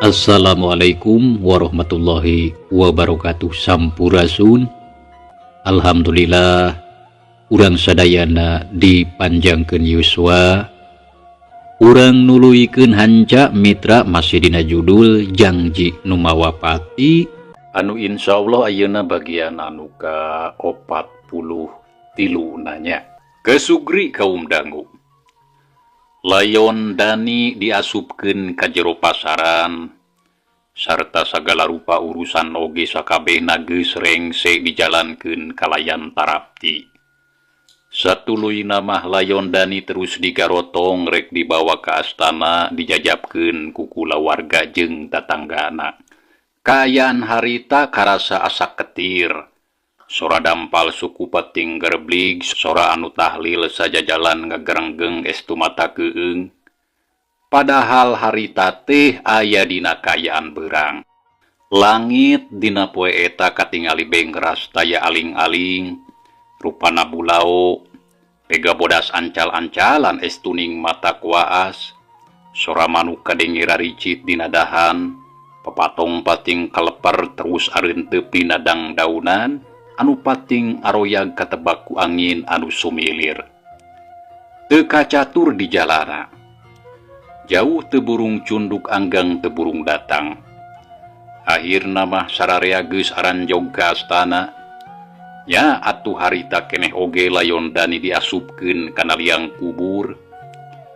Assalamualaikum warahmatullahi wabarakatuh. Sampurasun. Alhamdulillah urang sadayana dipanjangkeun yuswa, urang nuluykeun hanca mitra masih dina judul Jangji Nu Mawa Pati anu insya Allah ayeuna bagian anu ka 43 nanya. Kesugri kaum dangu. Layon Dani diasupkeun ka jero pasaran sarta sagala rupa urusan oge sakabehna geus rengse dijalankeun kalayan tarapti. Satuluyna mah Layon Dani terus digarotong rek dibawa ka astana dijajabkeun ku kulawarga jeung tatanggana. Kaayaan harita karasa asa ketir. Sora dampal suku pating gerblig, sora anu tahlil sajajalan ngagerenggeng estu mata keung. Padahal harita teh aya dina kaayaan beurang. Langit dina poe eta katingali bengras taya aling-aling, rupana bulao, pega bodas ancal-ancalan estuning mata kuaas, sora manuk kadenge raricit dina dahan, papatong pating kaleper terus arenteup dina dangdaunan, anu pating aroyag katebak ku angin anu sumilir. Teu kacatur di jalana. Jauh teu burung cunduk anggang teu burung datang. Akhirna mah sararea geus aranjog ka astana. Nya atuh harita keneh oge Layon Dani diasupkeun kana liang kubur.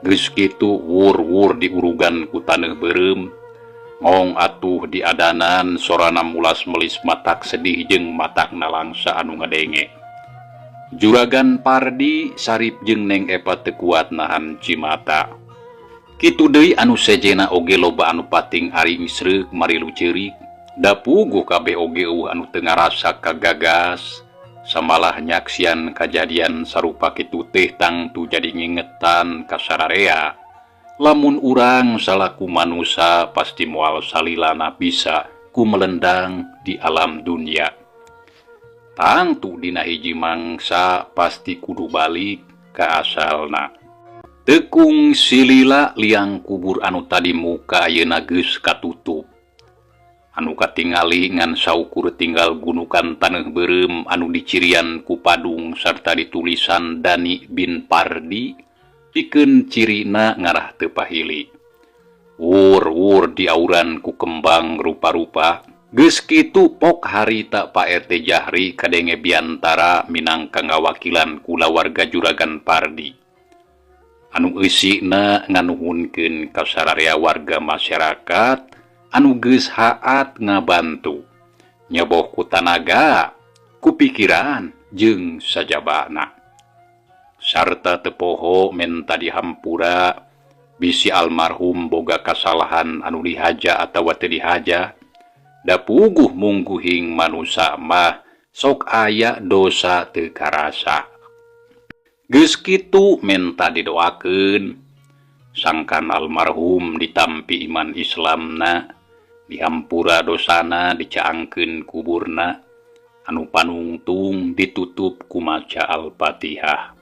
Geus kitu wur-wur diurugan ku taneuh beureum. Ngong atuh diadanan sorana mulas melis matak sedih jeung matak nalangsa anu ngadenge. Juragan Pardi Sarip jeung Neng Epa teu kuat nahan cimata. Kitu deui anu sejena oge loba anu pating aringsreuk marilu ceurik. Da puguh kabeh oge eueuh anu teu ngarasa kagagas. Samalah nyaksian kajadian sarupa kitu teh tangtu jadi ngingetan ka sararea. Lamun urang salaku manusa pasti moal salilana bisa ku melendang di alam dunia. Tangtu dina hiji mangsa pasti kudu balik ka asalna. Tekung silila liang kubur anu tadi muka ayeuna geus katutup. Anu katingali ngan saukur tinggal gunukan taneuh beureum anu dicirian ku padung sarta ditulisan Dani bin Pardi pikeun cirina ngarah teu pahili. Wur-wur diauran ku kembang rupa-rupa. Geus kitu pok harita Pak RT Jahri kadenge biantara minangka ngawakilan kulawarga Juragan Pardi. Anu eusina nganuhunkeun ka sararea warga masyarakat anu geus haat ngabantu. Nyoboh ku tanaga, ku pikiran jeung sajabana. Sarta tepoho menta dihampura bisi almarhum boga kasalahan anu dihaja atawa teu dihaja. Da puguh mungguhing manusa mah sok aya dosa teu karasa. Geus kitu menta didoakeun sangkan almarhum ditampi iman Islamna, dihampura dosana, dicaangkeun kuburna, anu panungtung ditutup ku maca Al-Fatihah.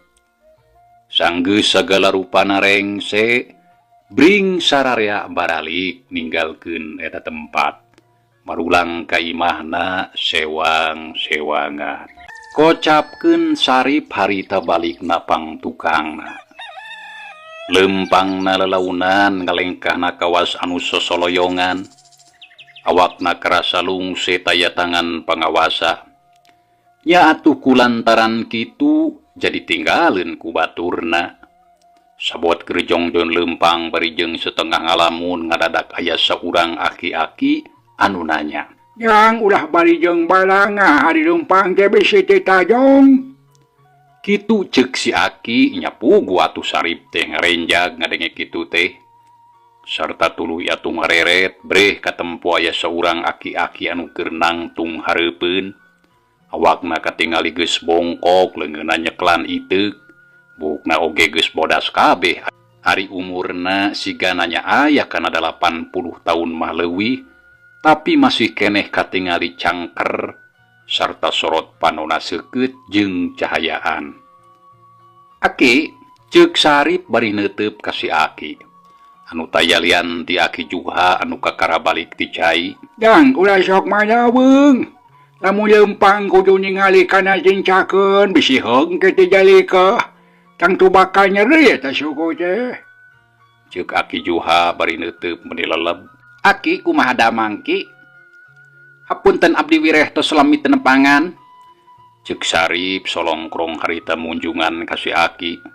Sanggeus sagala rupana rengse, bring sararea baralik ninggalkeun eta tempat. Marulang ka imahna sewang-sewangan. Kocapkeun Sarip harita balikna pang tukangna. Lempangna lelaunan ngalengkahna kawas anu sosoloyongan. Awakna karasa lungse taya tangan pangawasa. Nya atuh kulantaran kitu jadi tinggaleun ku baturna. Sabot keur jongjon lempang bari jeung setengah ngalamun ngadadak aya saurang aki-aki anu nanya. Jang ulah bari jeung balanga ari lempang teh bisi teu tajong. Kitu ceuk si aki nya puguh atuh Sarip teh ngarenjag ngadenge kitu teh. Sarta tuluy atuh ngareret breh katempo aya saurang aki-aki anu keur nangtung hareupeun. Awakna katingali geus bongkok leungeunna nyeklan iteuk, buukna oge geus bodas kabeh. Ari umurna siga nanya aya kana 80 tahun mah leuwih, tapi masih keneh katingali cangker sarta sorot panona seukeut jeung cahayaan. Aki ceuk Sarip bari neuteup ka si aki. Anu taya lian ti Aki Juha anu kakara balik ti cai. Jang ulah sok manaweung. Lamun leumpang kudu ningali kana cincakeun bisi heung ke teh jalika. Tangtu bakal nyeri eta suku teh. Ceuk Aki Juha bari neuteup meuni leleb. Aki kumaha damang Ki? Hapunten abdi wireh tos lami teu nepangan. Ceuk Sarip solongkrong harita munjungan ka si Aki.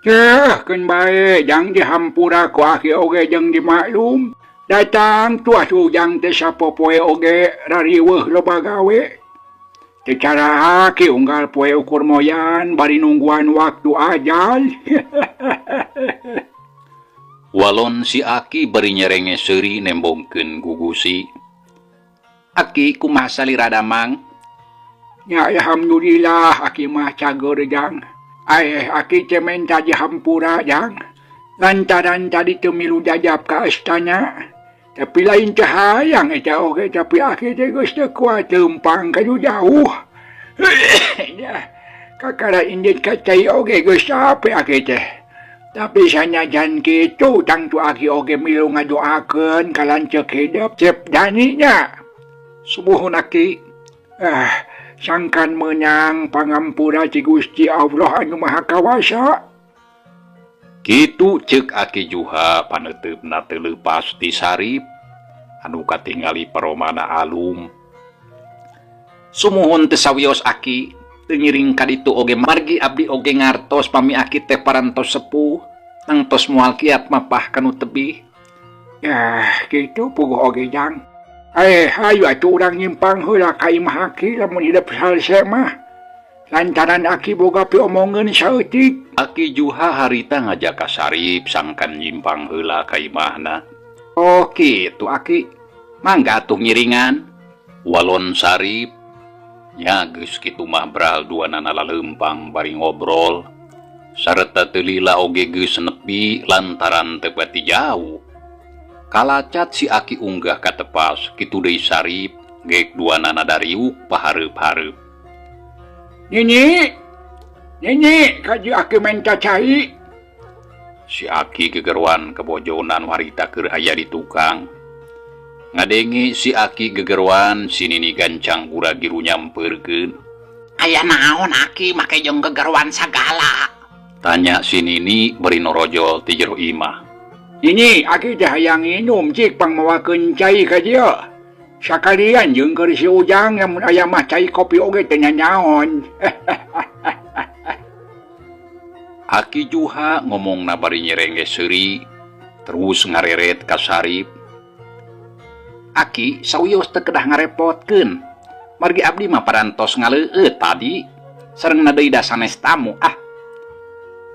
Ceuh keun bae jang dihampura ku aki oge jeung dimaklum. Datang tuah ujang teh sapopoe oge rariweuh loba gawe. Teu cara aki unggal poe ukur moyan bari nungguan waktu ajal. Walon si Aki bari nyerenge seuri nembongkeun gugusi. Aki kumaha salira damang? Nya alhamdulillah aki mah cager jang. Aeh aki teh menta dihampura jang. Lantaran tadi teu milu jajab ka astana. Tapi lain teh hayang eta oge tapi aki teh geus teu kuat leumpang ka nu jauh. Kakara indit ka cai oge geus capek aki teh. Tapi sanajan kitu tangtu aki oge milu ngadoakeun ka lanceuk hidep Cep Dani nya. Sumuhun aki. Ah, sangkan meunang pangampura ti Gusti Allah anu Maha Kawasa. Kitu ceuk Aki Juha paneuteupna teu leupas ti Sarip anu katingali paromana alum. Sumuhun teu sawios Aki teu ngiring ka ditu oge margi abdi oge ngartos pami Aki teh parantos sepuh tangtos moal kiat mapah kanu tebih. Yah, kitu puguh oge jang. Hayu atuh urang nyimpang heula ka imah Aki lamun hidep salse mah. Lantaran Aki boga piomongeun saeutik. Aki Juha harita ngajak ka Sarip sangkan nyimpang heula ka imahna. Oh kitu Aki, mangga atuh ngiringan. Walon Sarip nya geus kitu mah bral duanana laleumpang bari ngobrol. Sareta teu lila oge geus nepi lantaran teu bati jauh. Kalacat si Aki unggah ka tepas kitu deui Sarip geek duanana dariuk pahareup-hareup. Nini, nini, kaji Aki menta cai. Si Aki gegeruan kebojonan warita keur aya di tukang. Ngadenge si Aki gegeruan si Nini gancang gura-giru nyampeurkeun. Aya naon Aki make jeung gegeruan sagala? Tanya si Nini bari norojol ti jero imah. Nini, Aki teh hayang nginum cik pangmawakeun cai ka dieu. Sakalian jeung keur si Ujang lamun aya mah cai kopi oge teh nyanyaon. Aki Juha ngomongna bari nyerenge seuri terus ngareret ka Sarip. Aki sawios teu kedah ngarepotkeun. Margi abdi mah parantos ngaleueut tadi sareng deui da sanes tamu ah.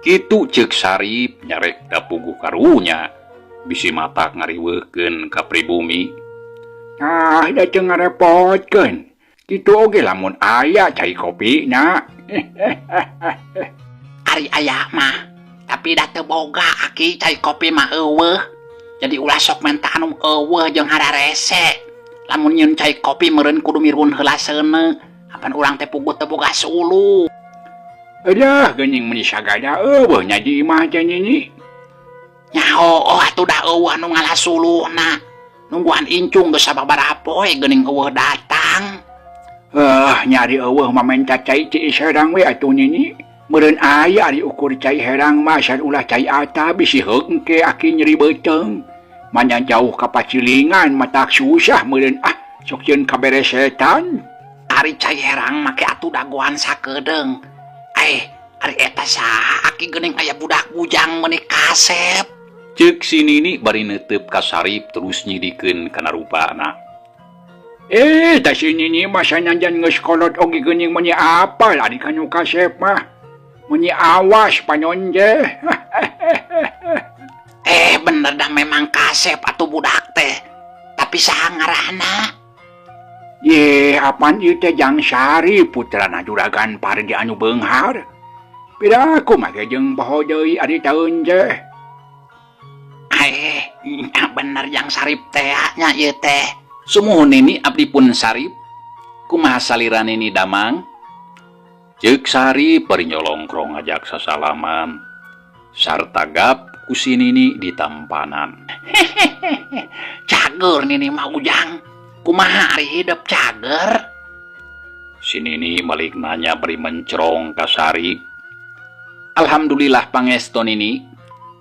Kitu ceuk Sarip nyarek da puguh karunya bisi matak ngariweuhkeun ka pribumi. Ah, da teu ngarepotkeun. Kitu oge lamun aya cai kopi na. Ari aya mah, tapi da teu boga Aki cai kopi mah eueuh. Jadi ulah sok menta anu eueuh jeung hararese. Lamun nyeun cai kopi meureun kudu mirun heula seuneu. Apan urang teh puguh teu boga suluh. Alah, geuning meuni sagada eueuh nya di imah teh nini. Nya hooh atuh da eueuh anu ngalah suluhna. Nungguan incung geus sababaraha poe geuning eueuh datang. Nyari eueuh mah menta cai ti herang we atuh nini. Meureun aya ari ukur cai herang mah san ulah cai ata bisi heug engke aki nyeri beuteung. Manya jauh ka pacilingan matak susah meureun ah sok sieun kaberesetan. Ari cai herang make atuh dagoan sakedeung. Ari eta saha aki geuning aya budak bujang meuni kasep. Ceuk si Nini bari neuteup ka Sarip terus nyidikeun kana rupana. Tah si Nini mah sanajan geus kolot oge geuning meuni apal ari kanu kasep mah. Meuni awas panon teh. Bener dah memang kasep atuh budak teh. Tapi saha ngaranna? Ye, apan ieu teh Jang Sarip putrana Juragan Pardi anu beunghar. Pira aku mah ge jeung poho deui ari taeun teh. Bener Jang Sarip teh nya ieu teh. Sumuhun Nini abdi pun Sarip. Kumaha salira Nini damang? Ceuk Sarip bari nyolongkrong ngajak sasalaman. Sarta gap Ku si Nini ditampanan. Hehehe cager Nini mah Ujang. Kumaha ari hidep cager? Si Nini malik nanya bari mencrong ka Sarip. Alhamdulillah pangestu Nini.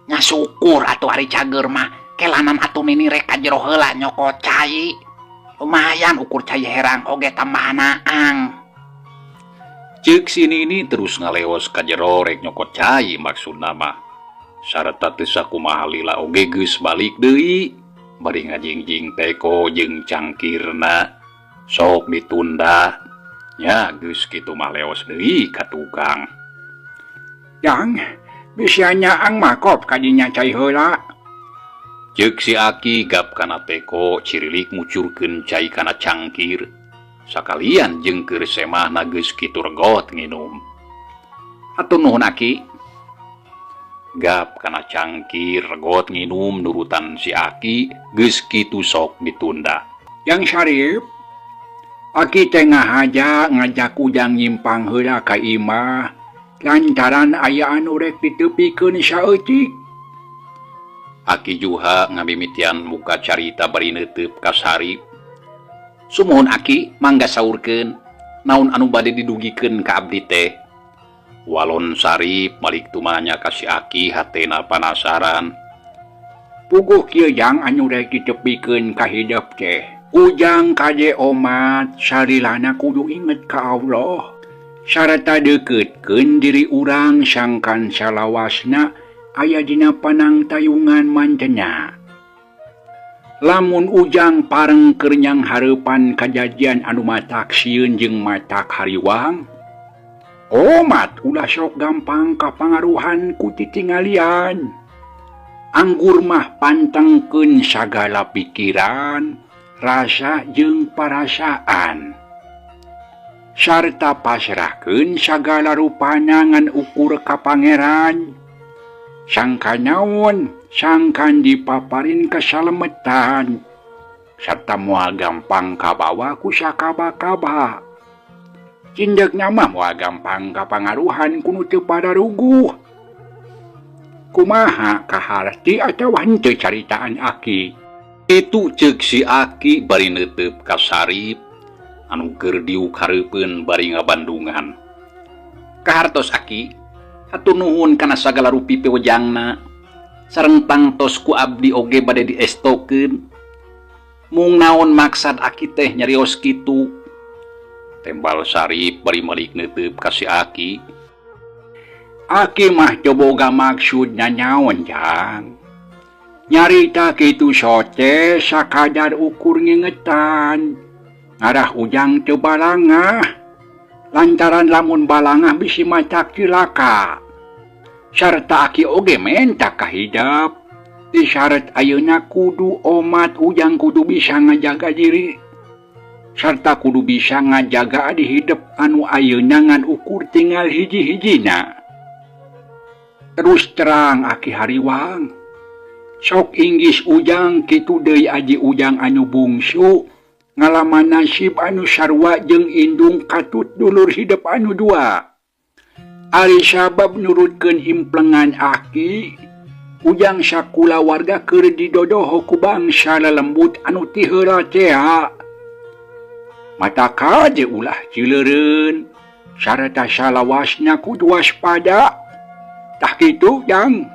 Nya syukur atuh ari cager mah. Kelanan atuh Nini rek ka jero heula nyokot cai. Lumayan ukur cai herang oge tambahan aang. Ceuk si Nini terus ngaleos ka jero rek nyokot cai maksudna mah. Sarta teu sakumaha lila oge geus balik deui bari ngajingjing teko jeung cangkirna sok ditunda nya geus kitu mah leos deui ka tukang. Jang, bisa nyaang makop kadinya cai heula. Ceuk si Aki gap kana teko cirilik ngucurkeun cai kana cangkir. Sakalian jeung keur semahna geus kitu regot nginum. Hatur nuhun Aki. Gap kana cangkir regot nginum nurutan si Aki geus kitu sok ditunda. Yang Syarif, Aki teh ngahaja ngajak Ujang nyimpang heula ka imah lantaran aya anu rek ditepikeun saeutik. Aki Juha ngamimitian muka carita bari neuteub ka Sarip. Sumuhun Aki, mangga saurkeun naon anu bade didugikeun ka abdi teh. Walon Sarip malik tumanya ka si Aki hatena panasaran. Puguh kieu Jang anu rek ditepikeun ka hidep teh. Ujang kade omat salilana kudu inget ka Allah. Sarta deuketkeun diri urang sangkan salawasna aya dina panangtayungan mantena. Lamun Ujang pareng keur nyanghareupan kajajian anu matak sieun jeung matak hariwang, omat ulah sok gampang kapangaruhan ku titingalian. Anggur mah pantengkeun sagala pikiran, rasa jeung parasaan. Sarta pasrahkeun sagala rupana ngan ukur ka pangeran. Sangka naon, sangkan dipaparin kasalemetan. Sarta moal gampang kabawa ku sakaba-kaba. Cindekna mah moal gampang kapangaruhan ku nu teu padaruguh. Kumaha kaharti atawa henteu caritaan Aki? Kitu ceuk si Aki bari neuteub ka Sarip anu keur diuk hareupeun bari ngabandungan. Kahartos Aki, hatur nuhun kana sagala rupi pewejangna. Sareng tangtos ku abdi oge bade diestokeun. Mung naon maksad Aki teh nyarios kitu? Tembal Sarip bari malik neuteub ka si Aki. Aki mah teu boga maksud nanaon Jang. Nyarita kitu sote sakadar ukur ngingetan. Ngarah Ujang teu balangah. Lantaran lamun balangah bisi matak cilaka. Sarta Aki oge menta kahidep. Disyarat ayeuna kudu omat Ujang kudu bisa ngajaga diri. Sarta kudu bisa ngajaga adi hidep anu ayeuna ngan ukur tinggal hiji-hijina. Terus terang Aki hariwang. Sok inggis Ujang kitu deui aji Ujang anu bungsu ngalaman nasib anu sarua jeung indung katut dulur hidep anu dua. Ari sabab nurutkeun implengan Aki, Ujang sakulawarga keur didodoho ku bangsa lelembut anu ti heula tea. Mata kaje ulah cileureun sarta salawasna kudu waspada. Tah kitu Jang.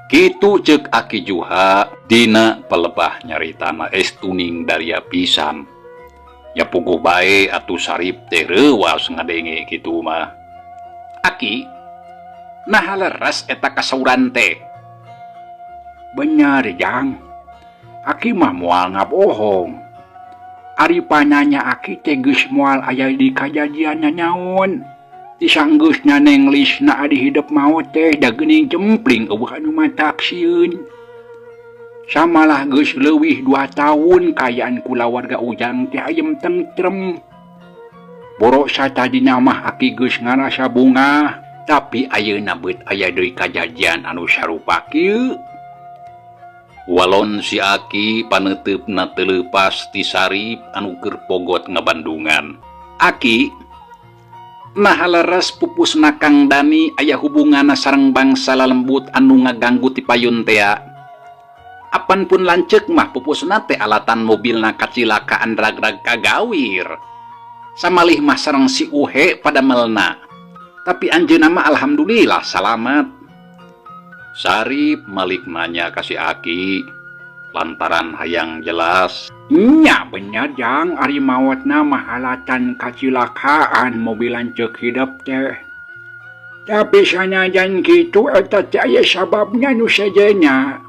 Kitu ceuk Aki Juha dina pelebah nyaritana estuning daria pisan. Nya puguh bae atuh Sarip teh reuwas ngadenge kitu mah. Aki, naha leres eta kasauran teh? Bener Jang. Aki mah moal ngabohong. Ari pananya Aki teh geus moal aya di kajadian nanaon. Disanggeusna nenglisna adi hidep maot teh da geuning jempling eueuh anu matak sieun. Samalah geus leuwih 2 tahun kaayaan kulawarga Ujang teh ayem tentrem. Boro satadina mah Aki geus ngarasa bungah, tapi ayeuna beut aya deui kajadian anu sarupa kieu. Walon si Aki paneuteup-na teu leupas ti Sarip anu keur pogot ngabandungan. Aki, Naha leres pupusna Kang Dani aya hubunganna sareng bangsa lalembut anu ngaganggu ti payun tea. Apan pun lanceuk mah pupusna teh alatan mobilna kacilakaan rag-rag kagawir. Samalih mah sareng si Uhe padamelna. Tapi anjeunna mah alhamdulillah salamat. Sarip malik nanya ka si Aki lantaran hayang jelas. Nya bener Jang ari maotna mah alatan kacilakaan mobil lanceuk hidep teh. Tapi sanajan kitu eta teh aya sababna nu sejenna.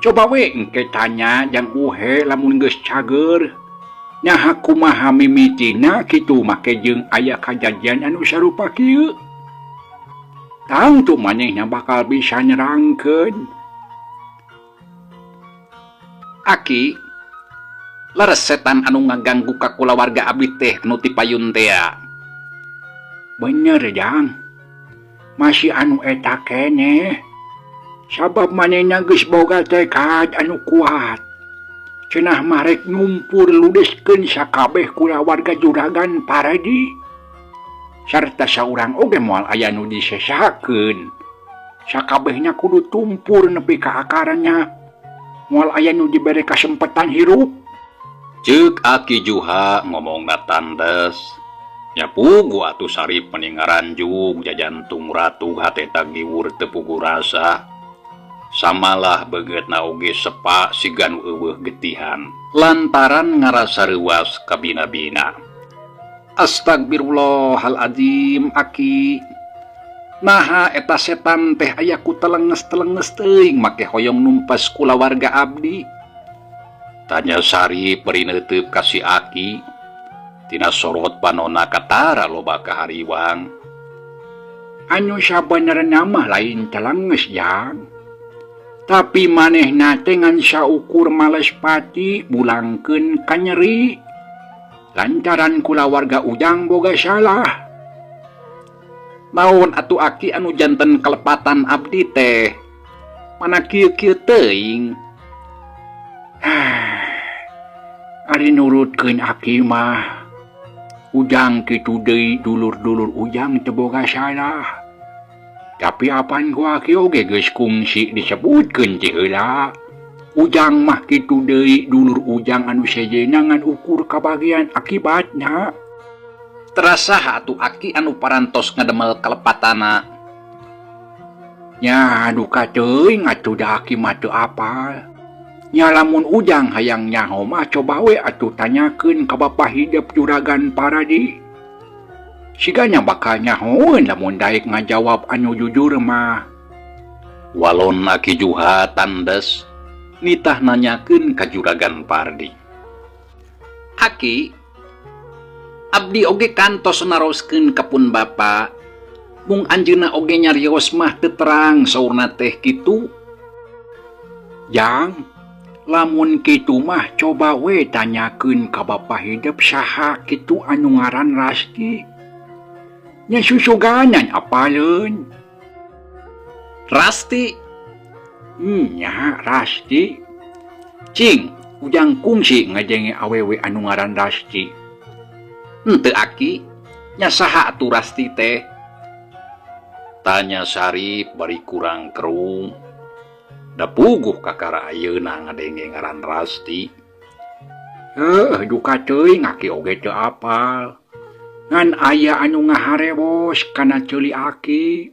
Coba we engke tanya jang Uhe lamun geus cager. Naha kumaha mimitina kitu make jeung aya kajadian anu sarupa kieu. Tangtu manehna bakal bisa nerangkeun. Aki, leres setan anu ngaganggu ka kulawarga abdi teh anu ti payun tea. Bener Jang. Masih anu eta keneh. Sabab manehna geus boga tekad anu kuat. Cenah mah rek nyumpur ludeskeun sakabeh kulawarga Juragan Pardi. Sarta saurang oge moal aya nu disesakeun. Sakabehna kudu tumpur nepi ka akarna. Moal aya nu dibere kasempetan hirup. Ceuk Aki Juha ngomongna tandes. Nya puguh atuh Sarip meni ngaranjug jajantung ratu hateta giwur teu puguh rasa. Samalah beungeutna oge sepa siga nu eueuh getihan. Lantaran ngarasa reuas kabina-bina. Astagfirullahaladzim Aki. Naha eta setan teh aya ku telenges-telenges teuing make hoyong numpas kulawarga abdi. Tanya Sarip bari neuteup ka si Aki. Tina sorot panonna katara loba kahariwang. Anu sabenerna mah lain telenges Jang. Tapi manehna teh ngan saukur males pati bulangkeun ka nyeri. Lantaran kulawarga Ujang boga salah. Naon atuh Aki anu janten kalepatan abdi teh? Mana kieu-kieu teuing? Ari nurutkeun Aki mah Ujang kitu deui dulur-dulur Ujang teu boga salah. Tapi apan ku Aki oge geus kungsi disebutkeun ti heula. Ujang mah kitu deui dulur Ujang anu sejenna ngan ukur kabagian akibatna. Terasa atuh Aki anu parantos ngademel kalepatana. Nya duka teuing atuh da Aki mah teu apal. Nya lamun Ujang hayang nyaho mah coba we atuh tanyakeun ka Bapa Hidep Juragan Paradi. Sigana bakal nyahoeun lamun daek ngajawab anu jujur mah. Walon Aki Juha tandes nitah nanyakeun ka Juragan Pardi. Aki, abdi oge kantos naroskeun ka pun bapa. Mung anjeunna oge nyarios mah teu terang saurna teh kitu. Jang, lamun kitu mah coba we tanyakeun ka Bapa Hidep saha kitu anu ngaran Rasti. Nya susuganan apaleun. Rasti? Nya Rasti. Cing, Ujang kungsi ngajenge awewe anu ngaran Rasti. Henteu Aki, nya saha atuh Rasti teh? Tanya Sarip bari kurang kerung. Da puguh kakara ayeuna ngadenge ngaran Rasti. Heuh, duka teuing Aki oge teu apal. Ngan aya anu ngaharewos kana ceuli Aki.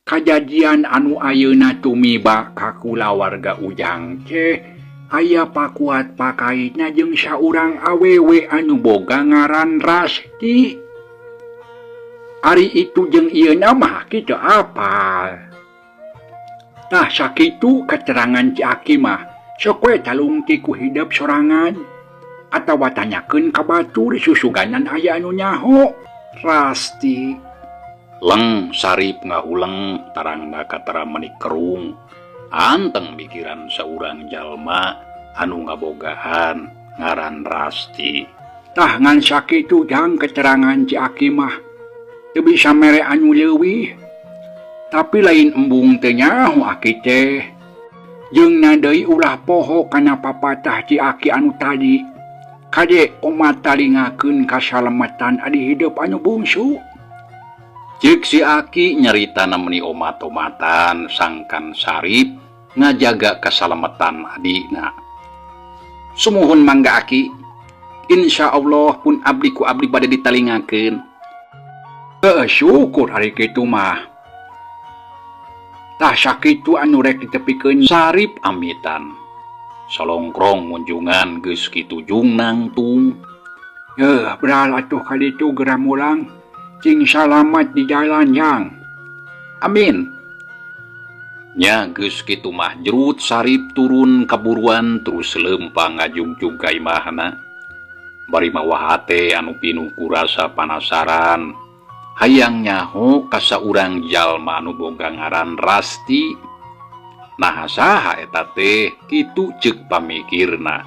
Kajadian anu ayeuna tumiba ka kulawarga Ujang teh aya pakuat pakaitna jeung saurang awewe anu boga ngaran Rasti. Ari itu jeung ieu mah Aki teu apal. Tah sakitu keterangan Ci Aki mah sok we talungti ku hidep sorangan atawa tanyakeun ka batur susuganan aya anu nyaho. Rasti. Leng Sarip ngahuleng tarangna katara meni kerung. Anteng mikiran saurang jalma anu ngabogaan ngaran Rasti. Tah ngan sakitu Jang keterangan Ci Aki mah teu bisa mere anu leuwih. Tapi lain embung teu nyaho Aki teh. Jeung na deui ulah poho kana papatah Ci Aki anu tadi. Kade omat talingakeun kasalamatan adi hidep anu bungsu. Ceuk si Aki nyaritana meuni omat-omatan sangkan Sarip ngajaga kasalametan adina. Sumuhun mangga Aki. Insya Allah pun abdi ku abdi bade ditalingakeun. Heuh syukur ari kitu mah. Tah sakitu anu rek ditepikeun. Sarip amitan. Salongkrong ngunjungan geus kitu jung nangtung. Heuh beral atuh kaditu geura mulang. Cing salamat di jalan jang. Amin. Nya geus kitu mah jerut Sarip turun kaburuan terus leumpang ngajugjug ka imahna. Bari mawa hate anu pinuh ku rasa panasaran. Hayang nyaho ka saurang jalma anu boga ngaran Rasti. Naha saha eta teh kitu ceuk pamikirna.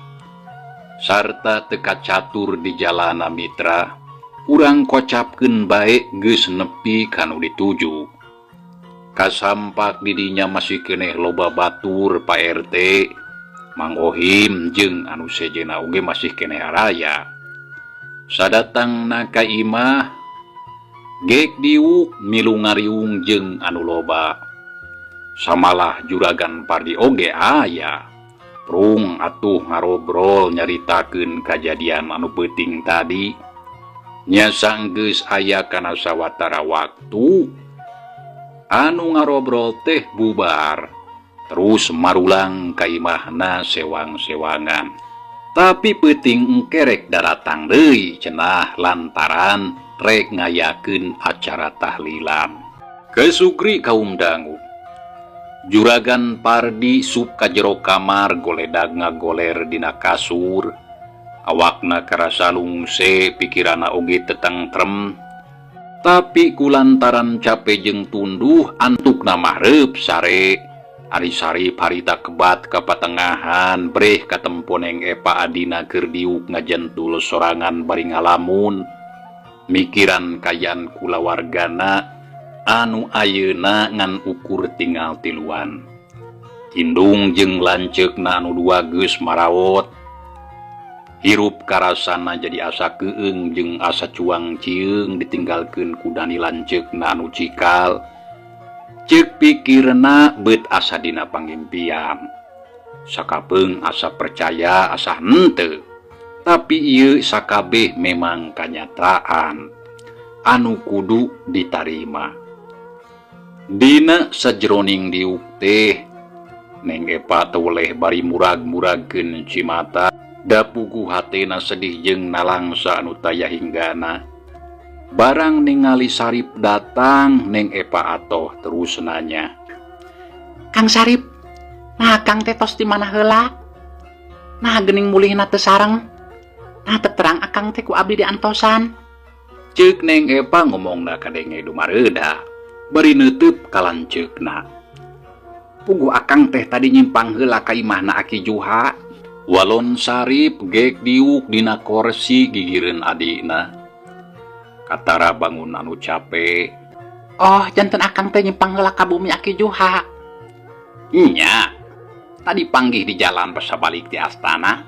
Sarta teu kacatur di jalana mitra, urang kocapkeun bae geus nepi ka nu dituju. Kasampak didinya masih keneh loba batur Pak RT, Mang Ohim jeung anu sejenna oge masih keneh araya. Sadatangna ka imah, gek diuk milu ngariung jeung anu loba. Samalah juragan Pardi oge aya. Prung atuh ngarobrol nyaritakeun kajadian anu peuting tadi. Nya sanggeus aya kana sawatara waktu anu ngarobrol teh bubar. Terus marulang ka imahna sewang-sewangan. Tapi peuting engkerek daratang deui cenah lantaran rek ngayakeun acara tahlilan. Kesugri kaum dangu. Juragan Pardi sup ka jero kamar goledag ngagoler dina kasur. Awakna karasa lungse, pikirana oge tetengtrem. Tapi kulantaran cape jeung tunduh antukna mahreup sare. Ari Sarip harita kebat ka patengahan breh katempo Neng Epa adina keur diuk ngajentul sorangan bari ngalamun. Mikiran kayan kulawargana anu ayeuna ngan ukur tinggal tiluan. Indung jeung lanceukna anu dua geus marawot. Hirup karasana jadi asa keung jeung asa cuang cieung ditinggalkeun ku Dani lanceukna anu cikal. Ceuk pikirna beut asa dina pangimpian. Sakapeung asa percaya asa henteu. Tapi ieu sakabeh memang kanyataan anu kudu ditarima. Dina sajroning diuk teh Neng Epa teweleh bari murag-muragkeun cimata. Dapugu hatena sedih jeung nalangsa anu taya hinggana. Barang ningali Sarip datang, Neng Epa atoh terus nanya. Kang Sarip, nah Kang teh tos di mana heula? Nah geuning mulihna teu sareng. Nah teu terang akang teh ku abdi diantosan. Ceuk Neng Epa ngomongna kadenge dumareuda, bari neuteub ka lanceukna. Puguh akang teh tadi nyimpang heula ka imahna Aki Juha. Walon Sarip gek diuk dina korsi gigireun adina. Katara bangun anu cape. Oh, janten akang teh nyimpang heula ka bumi Aki Juha. Nya, tadi panggih di jalan pas balik di astana.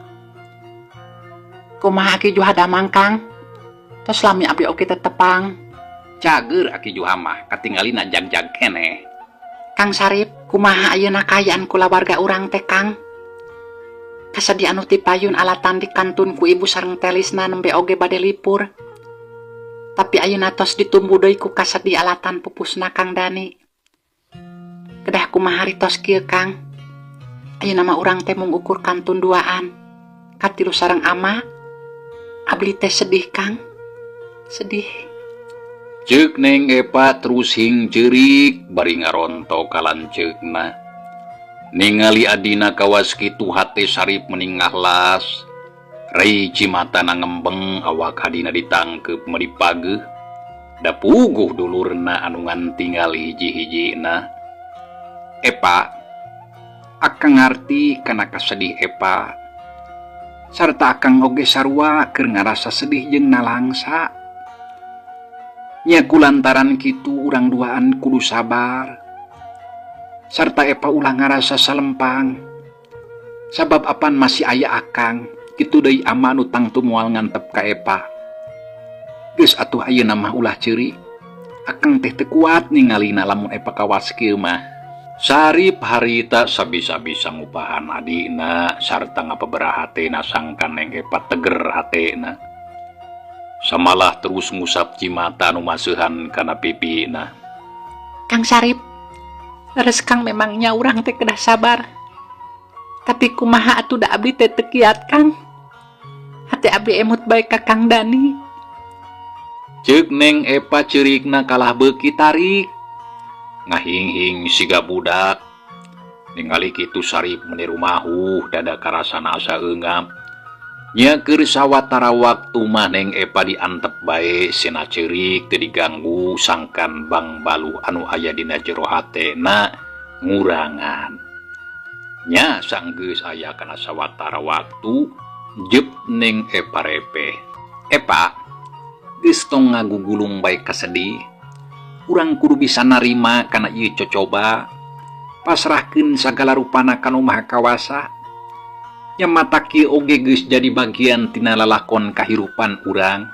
Kumaha Aki Juha damang Kang? Tos lami abdi oge teh tepang. Cager Aki Juha mah katinggalina jag-jag keneh. Kang Sarip, kumaha ayeuna kaayaan kulawarga urang teh Kang? Kasadi anu ti payun alatan di kantun ku ibu sareng telisna nembe oge bade lipur. Tapi ayeuna tos ditumbu deui ku kasadi alatan pupusna Kang Dani. Kedah kumaha tos kieu Kang? Ayeuna mah urang teh mung ukur kantun duaan. Katilu sareng ama. Abdi teh sedih Kang. Sedih. Ceuk Neng Epa terus hing ceurik bari ngaronto ka lanceukna. Ningali adina kawas kitu hate Sarip meningahlas. Rei cimatana ngembeng awak hadina ditangkep meuni pageuh. Da puguh dulurna anu ngan tinggal hiji-hijina. Epa, akang ngarti kana kasedih Epa. Sarta akang oge sarua keur ngarasa sedih jeung nalangsa. Nya kulantaran kitu urang duaan kudu sabar. Sarta Epa ulah ngarasa salempang. Sabab apan masih aya akang, kitu deui ama nu tangtu moal ngantep ka Epa. Geus atuh ayeuna mah ulah ceurik. Akang teh teu kuat ningalina lamun Epa kawas kieu mah. Sarip harita sabisa-bisa ngupahan adina sarta ngapaberaha hatena sangkan Neng Epa teger hatena. Samalah terus ngusap cimata nu maseuhan kana pipina. Kang Sarip, leres Kang memangnya urang teh kedah sabar. Tapi kumaha atuh da abdi teh teu kiat Kang. Hate abdi emut bae ka Kang Dani. Ceuk Neng Epa ceurikna kalah beuki tarik. Ngahinghing siga budak. Ningali kitu Sarip meni rumahuh dada karasana asa eungap. Nya keur sawatara waktu mah Neng Epa diantep bae sena ceurik teu diganggu sangkan bangbaluh anu aya dina jero hatena ngurangan. Nya sanggeus aya kana sawatara waktu jep Neng Epa repeh. Epa, geus tong ngagugulung bae kasedih. Urang kudu bisa narima kana ieu cocoba. Pasrahkeun sagala rupana ka Nu Maha Kawasa. Nya matak kieu oge geus jadi bagian tina lalakon kahirupan urang.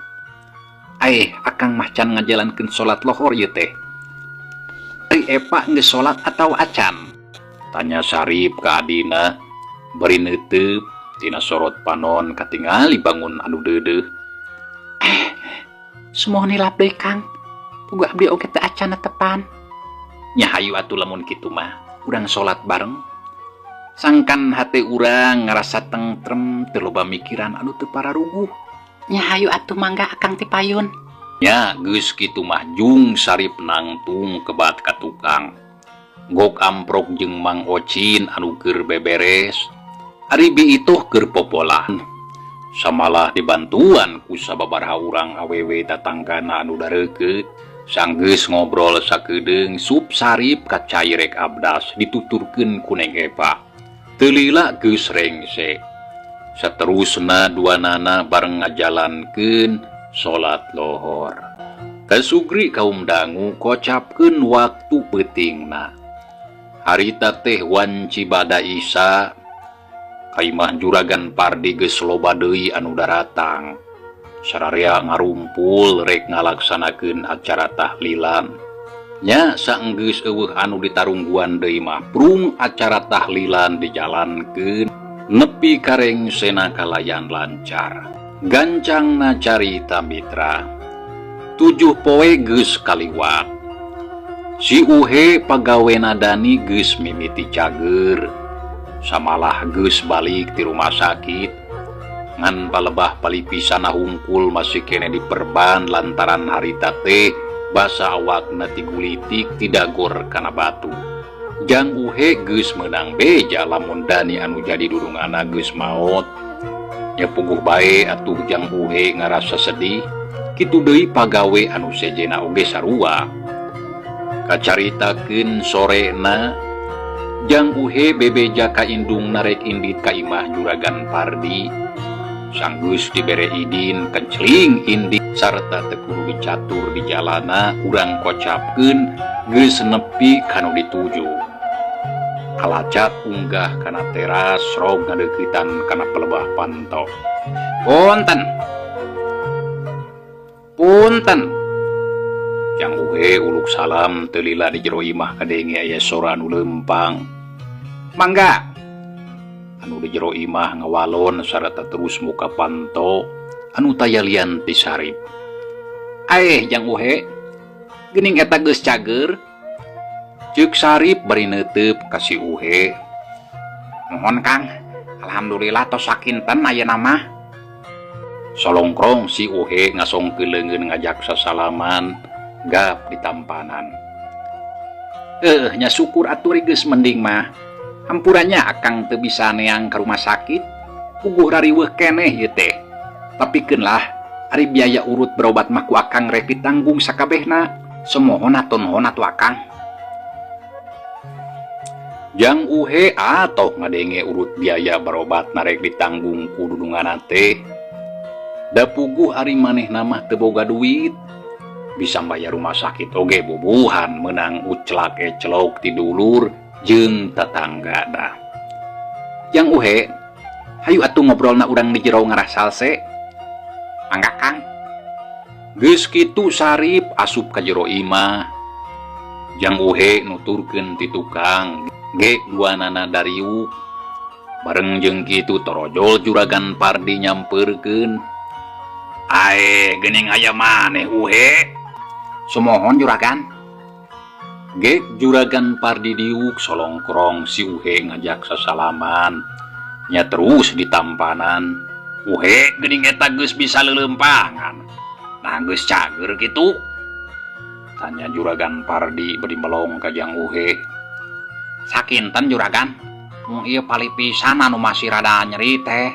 Aeh, akang mah can ngajalankeun salat lohor ieu teh. Ari Epa geus salat atawa acan? Tanya Sarip ka adina bari neuteup tina sorot panon katingali bangun anu deudeuh. Sumuhun hilap deui Kang. Puguh abdi oge teu acan netepan. Nya hayu atuh lamun kitu mah, urang salat bareng. Sangkan hate urang ngarasa tentrem teu loba mikiran anu teu pararuguh. Nya hayu atuh mangga Akang ti payun. Nya geus kitu mah jung Sarip nangtung kebat ka tukang. Gok amprok jeung Mang Ocin anu keur beberes. Ari Bi Itoh keur popolan. Samalah dibantuan ku sababaraha urang awewe tatanggana anu dareukeut. Sanggeus ngobrol sakedeung sup Sarip ka cai rek abdas dituturkeun ku Neng Epa. Teu lila geus rengse. Saterusna duanana bareng ngajalankeun salat lohor. Kasugri kaum dangu kocapkeun waktu peutingna. Harita teh wanci bada Isya. Kaimah Juragan Pardi geus loba deui anu daratang. Sararea ngarumpul rek ngalaksanakeun acara tahlilan. Nya saenggeus eueuh anu ditarungguan deui mah prung acara tahlilan dijalankeun nepi ka rengsena kalayan lancar. Gancangna carita mitra. 7 poe geus kaliwat. Si Uhe pagawena Dani geus mimiti cager. Samalah geus balik ti rumah sakit. Ngan palebah palipisana hungkul masih kene diperban lantaran harita teh basa awakna tigulitik tidagor kana batu. Jang Uhe geus meunang beja lamun Dani anu jadi dudungana geus maot. Nya puguh bae atuh Jang Uhe ngarasa sedih. Kitu deui pagawe anu sejena oge sarua. Kacaritakeun sorena Jang Uhe bebeja ka indung narek indit ka imah Juragan Pardi. Sanggeus dibere idin kenceling indit sarta teu kudu dicatur di jalana urang kocapkeun geus nepi kanu dituju. Kalacat unggah kana teras rog ngadeuketan kana pelebah panto. Punten. Punten. Jang Uhe uluk salam teu lila di jero imah kadenge aya sora anu leumpang. Mangga. Anu di jero imah ngawalon sarta terus muka panto anu taya lian ti Sarip. Aeh Jang Uhe, geuning eta geus cager. Ceuk Sarip bari neuteup ka si Uhe. Mohon Kang, alhamdulillah tos sakinten ayeuna mah. Solongkrong si Uhe ngasongkeun leungeun ngajak sasalaman gap ditampanan. Nya syukur atuh geus mending mah. Hampurannya akang teu bisa neang ka rumah sakit, puguh rariweuh keneh ieu teh. Tapi keun lah, ari biaya urut berobat mah ku akang rek ditanggung sakabehna. Semohon atuh nuhun atuh akang. Jang Uhe atoh ngadenge urut biaya berobat narek ditanggung ku dudunganna teh. Da puguh ari manehna mah teu boga duit. Bisa bayar rumah sakit oge bubuhan meunang uclak ecelok ti dulur jeung tatangga dah. Jang Uhe, hayu atuh ngobrolna urang di jero ngarah salse. Mangga Kang. Geus kitu Sarip asup ka jero imah. Jang Uhe nuturkeun ti tukang ge duanana dariuk. Bareng jeung kitu torojol Juragan Pardi nyampeurkeun. Ae geuning aya maneh Uhe. Sumohon Juragan. Ge Juragan Pardi diuk solongkrong si Uhe ngajak sasalaman. Nya terus ditampanan. Uhe geuning eta geus bisa leuleumpangan. Nah geus cager kitu. Tanya Juragan Pardi bari melong ka Jang Uhe. Sakinten Juragan. Mung ieu palih pisan anu masih rada nyeri teh.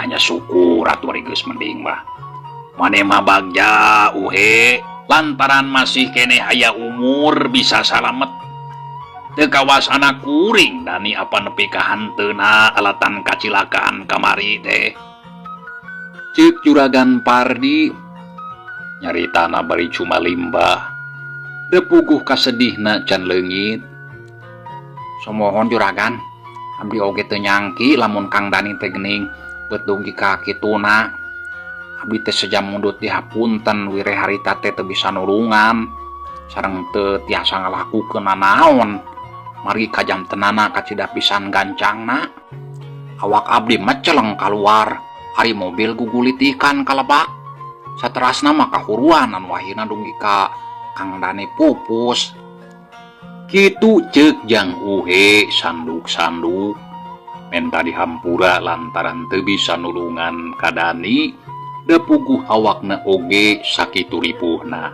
Nya syukur atuh ari geus mending mah. Maneh mah bagja Uhe lantaran masih keneh aya umur bisa salamet. Teu kawas anak kuring Dani apa nepi ka hanteuna alatan kacilakaan kamari teh. Ceuk Juragan Pardi nyaritana bari cuma limbah. Depuguh kasedihna can leungit. Sumohon Juragan, abdi oge teu nyangki lamun Kang Dani teh geuning beut dugi ka kituna. Abdi teh sejam mundut dihapunten wire harita teh teu bisa nulungan sareng teu tiasa ngalakukeun nanaon. Margi kajamtenana kacida pisan gancangna. Awak abdi meceleng kaluar, ari mobil gugulitikan kalebak. Saterasna mah kahuruan anu akhirna dugi ka Kang Dani pupus. Kitu ceuk Jang Uhe sanduk-sanduk menta dihampura lantaran teu bisa nulungan ka Dani da puguh awakna oge sakitu ripuhna.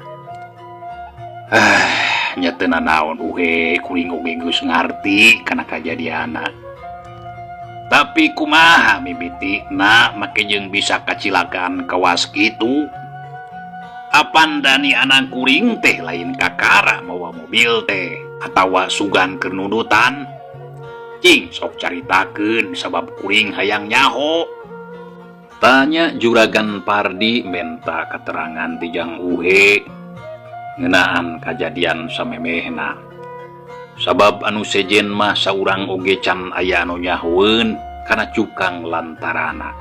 Nya teu nanaon Uhe, kuring oge geus ngarti kana kajadianna. Tapi kumaha mimitina make jeung bisa kacilakaan kawas kitu? Apan Dani anak kuring teh lain kakara mawa mobil teh atawa sugan keur nundutan? Cing sok caritakeun sabab kuring hayang nyaho. Tanya Juragan Pardi menta keterangan ti Jang Uhe ngeunaan kajadian samemehna. Sabab anu sejen mah saurang oge can aya anu nyahoeun kana cukang lantarana.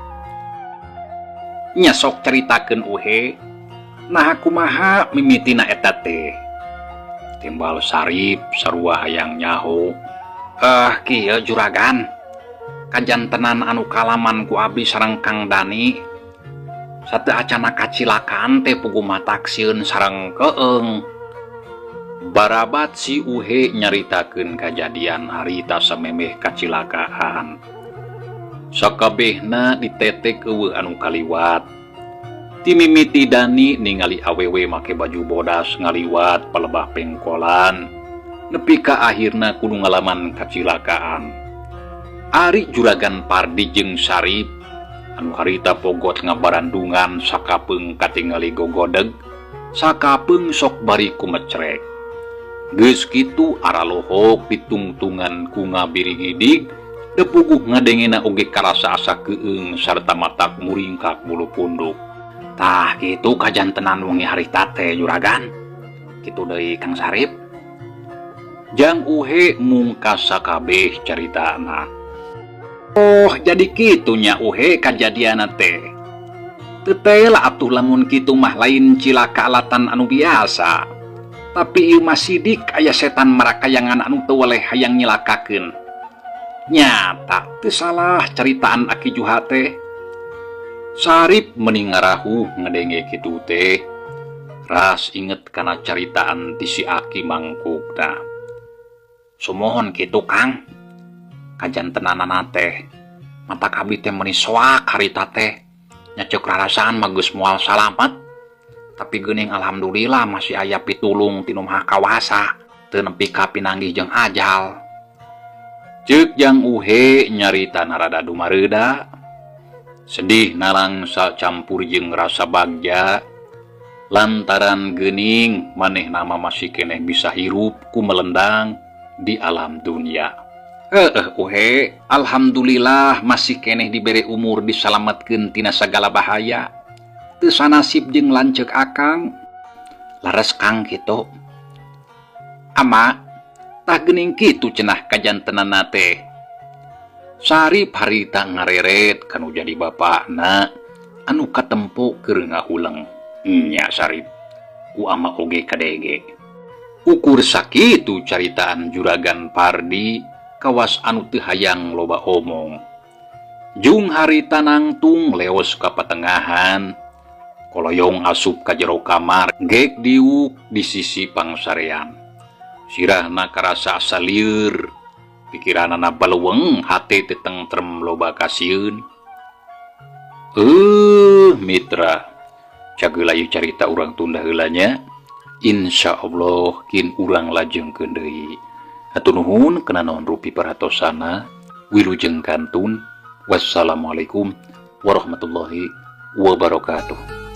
Nya sok caritakeun Uhe, nah kumaha mimitina eta teh? Timbal Sarip sarua hayang nyaho. Kieu Juragan, kajantenan anu kalaman ku abdi sareng Kang Dani sateu acana kacilakaan teh puguh matak sieun sareng keeng. Barabat si Uhe nyaritakeun kajadian harita samemeh kacilakaan. Sakabehna ditetek eueuh anu kaliwat. Timimiti Dani ningali awewe make baju bodas ngaliwat palebah pengkolan. Nepi ka akhirna kudu ngalaman kacilakaan. Ari Juragan Pardi jeung Sarip anu harita pogot ngabarandungan sakapeung katingali gogodeg, sakapeung sok bari kumecrek. Geus kitu aralohok ditungtungan ku ngabirigidig, depuguh ngadengena oge karasa asa keung sarta matak muringkak bulu punduk. Tah kitu kajantenan wengi harita teh Juragan. Kitu deui Kang Sarip. Jang Uhe mungkas sakabeh caritana. Oh, jadi kitu nya Uhe kajadianna teh. Teu teh lah atuh lamun kitu mah lain cilaka alatan anu biasa. Tapi ieu mah sidik aya setan marakayangan anu teu weleh hayang nyilakakeun. Nyata teu salah caritaan Aki Juha teh. Sarip meni ngarahuh ngadenge kitu teh. Ras inget kana caritaan ti si Aki mangkukna. Sumohon kitu Kang. Kajantenanana teh matak abdi teh meuni soak harita teh. Nya ceuk rarasaan mah geus moal salamet. Tapi geuning alhamdulillah masih aya pitulung ti Nu Maha Kawasa teu nepi ka pinanggih jeung ajal. Ceuk Jang Uhe nyarita narada dumareuda. Sedih nalangsa campur jeung rasa bagja lantaran geuning manehna mah masih keneh bisa hirup ku melendang di alam dunia. Heueuh Uhe, alhamdulillah masih keneh dibere umur disalametkeun tina sagala bahaya. Teu sanasib jeung lanceuk akang. Laras Kang kitu. Ama tah geuning kitu cenah kajantenanna teh. Sarip harita ngareret kanu jadi bapakna anu katempo keur ngahuleng. Nya Sarip ku ama oge kadege. Ukur sakitu caritaan Juragan Pardi kawas anu teu hayang loba omong. Jung harita nangtung leos ka patengahan, koloyong asup ka jero kamar gek diuk di sisi pangsarean. Sirahna karasa asa lieur, pikiranana baleuweung hate teu tentrem loba kasieun. Mitra, cageula ieu carita urang tunda heula nya. Insya Allah kin urang lajengkeun deui. Hatur nuhun kana naon rupi perhatosana. Wilujeng kantun. Wassalamualaikum warahmatullahi wabarakatuh.